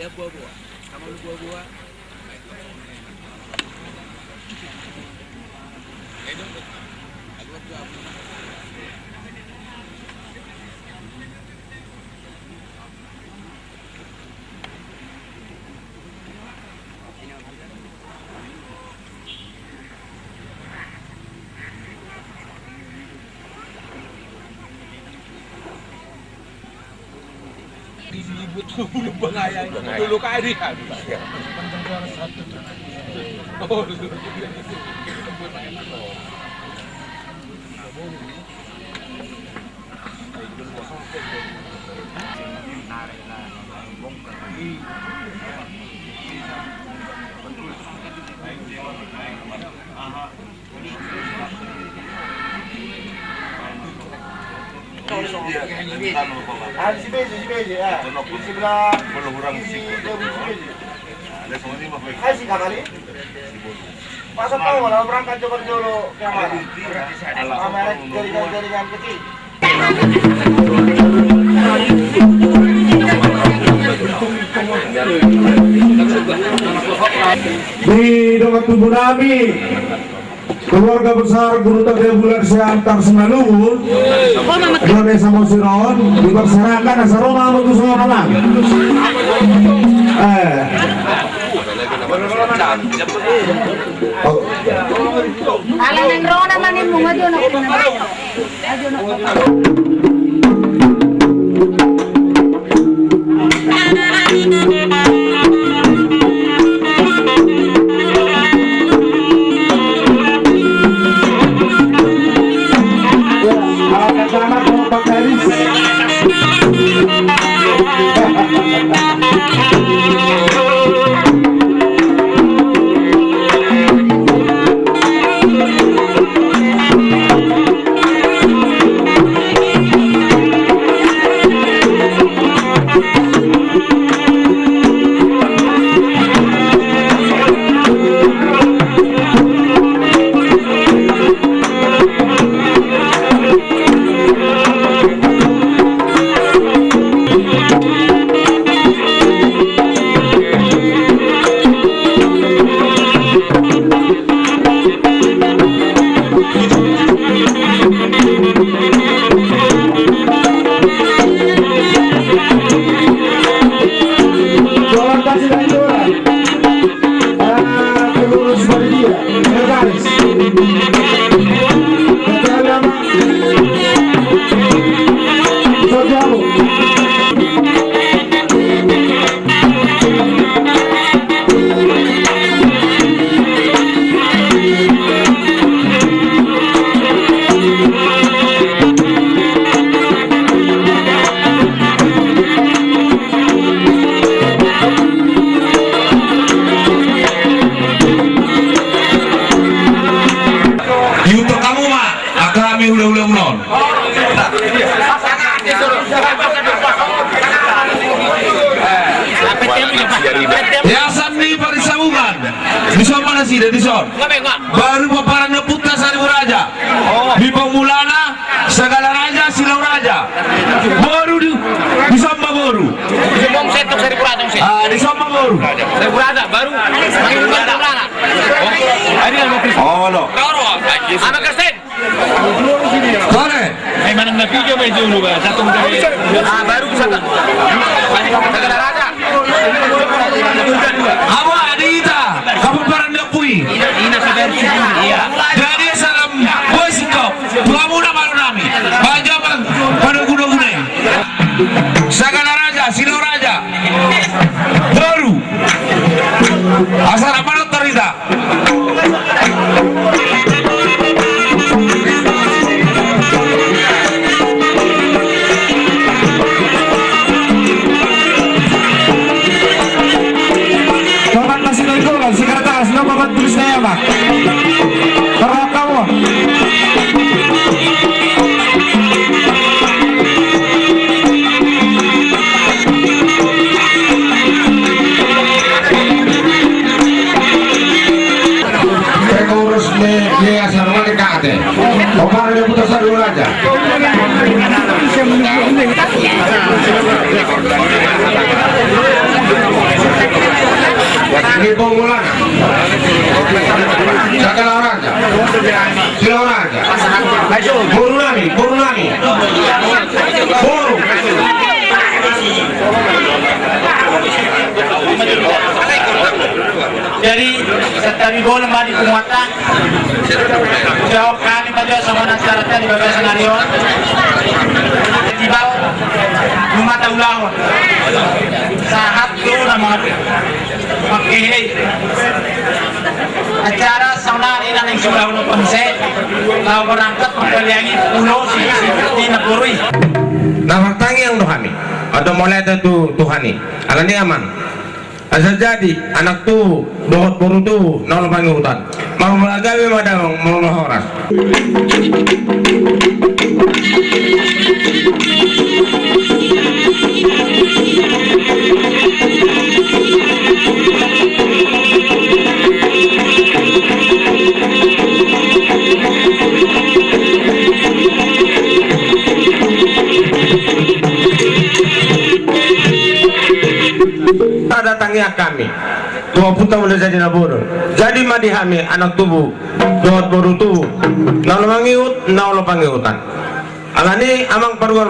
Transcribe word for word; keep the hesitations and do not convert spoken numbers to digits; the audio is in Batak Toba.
Lihat buah-buah. Sama lu buah-buah. Di, di, buat dulu bangaya. Dulu kali. Oh, dulu. Ah, si P J, si P J, ah. Di sebelah. Ah, si Kamali. Masa tau, kalau berangkat coba dulu, Kamali. Kamali, jaringan-jaringan kecil. Di dongan tubu nami, keluarga besar Guru Tabe Bulan Siantar Simalungun, Indonesia Mosiron, diperserahkan asa Roma sama tu seorang. Eh. Ala nang ro na maninmu, maju na. Ulang non. Di asan ni parsabungan. Dison ma nasida, dison. Baru pomparan ni ompunta Saribu Raja. Di pamulana Sagala Raja, Silau Raja. Boru di, dison ma boru. Ah, dison ma boru. Saribu Raja, baru. Olo. Ama Kersen. Kore. Eh, manang na piga ma i jolo, ba, satu dari. Ah, baru satu. Ada raja. Awa, di hita, kapomparan ni ompui. Ina sadari sini, iya. Jadi salam, boi singkop. Tuamuna malo nami. Baja bang, pada guna-guna. Sagala Raja, Silau Raja. Boru. Asa na manutar hita. Tomat masih dari gol, sekarang tas, nomor empat belas, Pak. Terhadap kamu. Pengurus ni Yayasan Wali Kate. Omar ni Putra Sadu Raja. Ini pengulana. Sagala Raja. Silau Raja. Boru nami, boru nami. Boru. Jadi, santabi bolon ma di punguanta. Jawab hami ma jo songon acaranta di bagasan ari on. Festival nunga taulahon. Sahat tu nama. Oke, hei. Acara saonari na naeng siulahon on muse, laho berangkat mangkaliangi pulo si, si, si na boru i. Na martangiang do hami. Adong mauliate tu Tuhan i. Alani i, amang. Asa jadi anak tubu dohot boru tubu na olo pangihutan. Marmula gabe ma damang, marmula horas. Tanda tangiang hami tu Ompunta Mulajadi Nabolon. Jadi ma di hami anak tubu dohot boru tubu na olo mangihut, na olo pangihutan. Alani i, amang paruar.